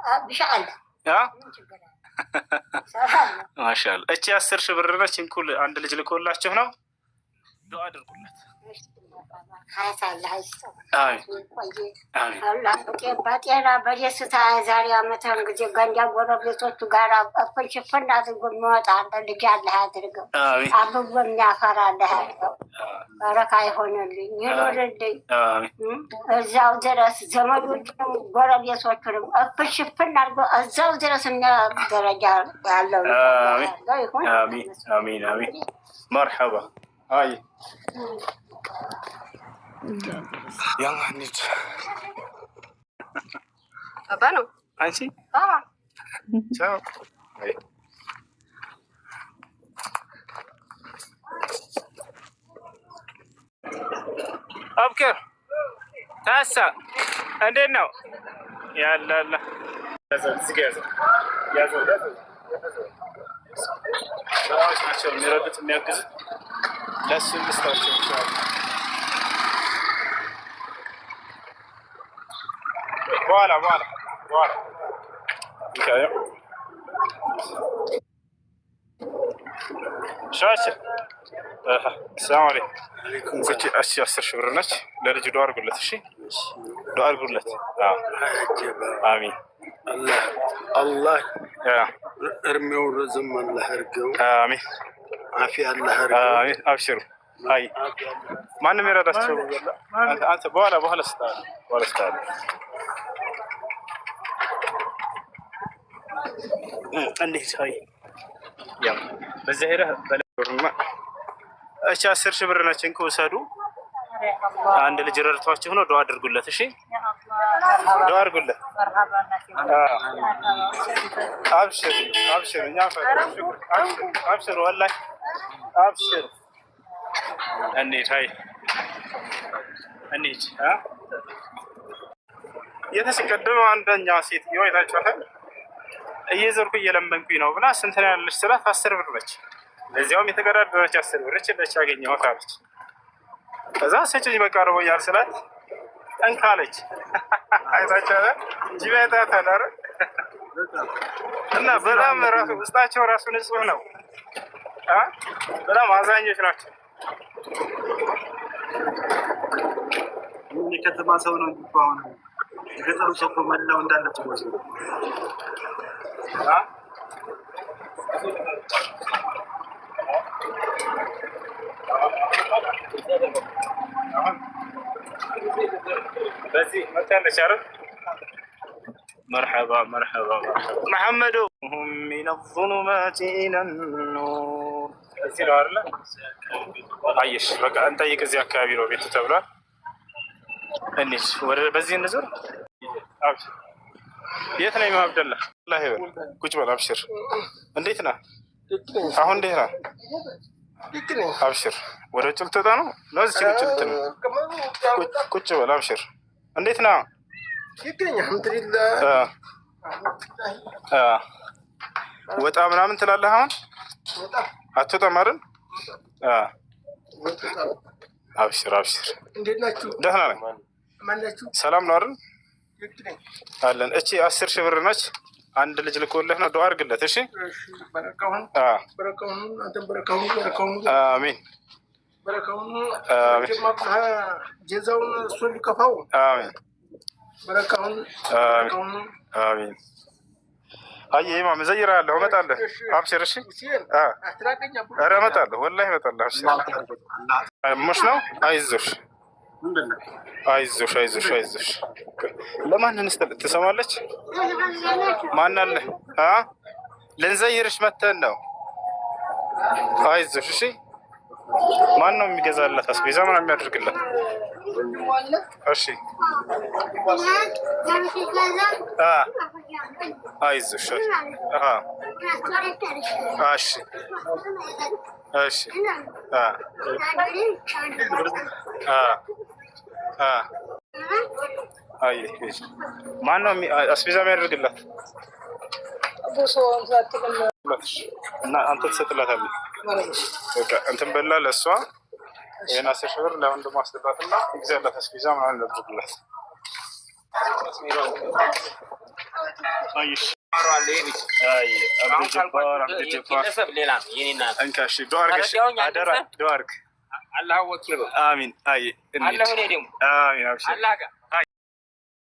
ኢንሻአላህ። ማሻአላህ። እቺ 10,000 ብር ነች። እንኩል አንድ ልጅ ልኮላችሁ ነው። ዱአ አድርጉለት። በጤና በደስታ የዛሬ ዓመት ጊዜ ገንዳ ጎረቤቶቹ ጋር እፍን ሽፍን አድርጎ የሚወጣ ልጅ አለህ አድርገው፣ አብቦ የሚያፈራ አለህ አድርገው። በረካ ይሆንልኝ፣ ይኑርልኝ እዛው ድረስ ዘመዶቹንም ጎረቤቶቹንም እፍን ሽፍን አድርጎ እዛው ድረስ ደረጃ ያለው ይሁን። አሚን አሚን። መርሐባ። አይ ያላ እንሂድ። አባ ነው። አንቺ ቻው። አብክር ታሳ እንዴት ነው? ያለ አለ ናቸው የሚረዱት የሚያግዙት፣ ለእሱ እንስጣቸው ኢንሻላህ። በኋላ በኋላ በኋላ። ሻሽ ሰላም አለይኩም። እሺ 10,000 ብር ነች። ለልጁ ዱአ አድርጉለት። እሺ ዱአ አድርጉለት። አሚን። አላህ እድሜውን ረዘም አላህ ያድርገው። አሚን። አፊያ አላህ ያድርገው። አሚን። አብሽሩ። አይ ማንም የረዳቸው አንተ በኋላ በኋላ ስታለ በኋላ ስታለ እንዴት አይ ያው በዚያ ሄደህ በለርማ። እሺ 10,000 ብር ነች፣ እንኩ ውሰዱ። አንድ ልጅ ረድቷችሁ ነው። ዱአ አድርጉለት። እሺ ዱአ አድርጉለት። አብሽር አብሽር፣ እኛ አብሽር፣ ወላሂ አብሽር። እንሂድ፣ አይ እንሂድ። የተቀደመው አንደኛ ሴትዮ አይታችኋታል። እየዞርኩ እየለመንኩኝ ነው ብላ ስንት ነው ያለች ስላት 10 ብር ነች። ለዚያውም የተቀዳደረች 10 ብር ነች ያገኘኋት አለች። ከዛ ስጭኝ በቃ ርቦኛል ስላት እንካ አለች። አይታችኋታል። ጅብ አይታታል አይደል? እና በጣም ራሱ ውስጣቸው ራሱ ንጹህ ነው። በጣም አዛኞች ናቸው። የከተማ ሰው ነው እንጂ አሁን የገጠሩ ሰው እኮ መላው እንዳለ ትጓዝ ነው። በዚህ መታለች አይደል? መርሐባ መርሐባ መሐመዱ ሚን ዙሉማት ኢለ ኑር። እዚህ ነው አይደለ? አየሽ፣ በቃ እንጠይቅ። እዚህ አካባቢ ነው ቤቱ ተብሏል። እንሂድ፣ በዚህ እንዙር። የት ነው ኢማም አብደላ? አላህ ይበል። ቁጭ በል አብሽር። እንዴት ነህ አሁን? እንዴት ነህ? አብሽር። ወደ ውጭ ልትወጣ ነው? ነው እዚህ ቁጭ ልትል ነው? ቁጭ በል አብሽር። እንዴት ነህ? ወጣ ምናምን ትላለህ አሁን? አትወጣም አይደል? አብሽር አብሽር። ደህና ነኝ። ሰላም ነው አይደል? አለን። እቺ 10,000 ብር ነች። አንድ ልጅ ልኮልህ ነው። ዱአ አድርግለት። እሺ አሚን። አሚን። አይ ኢማም እዘይርሃለሁ፣ እመጣለሁ። አብሽር። እሺ ኧረ እመጣለሁ፣ ወላሂ እመጣለሁ። አብሽር። ሙሽ ነው። አይዞሽ አይዞሽ አይዞሽ አይዞሽ። ለማን እንስጥ? ትሰማለች? ማን አለ? ልንዘይርሽ መተን ነው። አይዞሽ። እሺ ማን ነው የሚገዛላት? አስቤዛ ምናምን የሚያደርግላት? እሺ አይዞሽ። እሺ እሺ አይ ማን ነው አስቤዛ የሚያደርግላት? እና አንተ ትሰጥላታለህ። በቃ እንትን በላ ለእሷ ይህን 10,000 ብር ለወንድሟ አስገባትና ግዛላት አስቤዛ ምናምን ላድርግላት። አይሽ አይ አብዱ ጀባር፣ አብዱ ጀባር። ሌላ ነው የኔ እናት። እንካሽ ዱአ አድርገሽ አደራ፣ ዱአ አድርግ። አላህ ወኪል። አሚን። አይ አለሁ እኔ ደግሞ አሚን። አብሽር። አላህ ጋር።